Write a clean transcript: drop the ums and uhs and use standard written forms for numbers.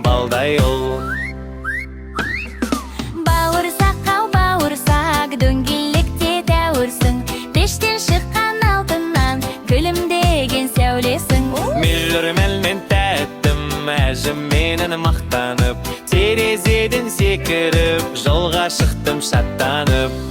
Балдай ұл. Бауырсақ, ау, бауырсақ, дөңгелекте тәуірсің. Пештен шыққан алтыннан күлімдеген сәулесің. Мөлдір тәттім, әжімменен мақтанып, терезеден секіріп, жолға шықтым шаттанып.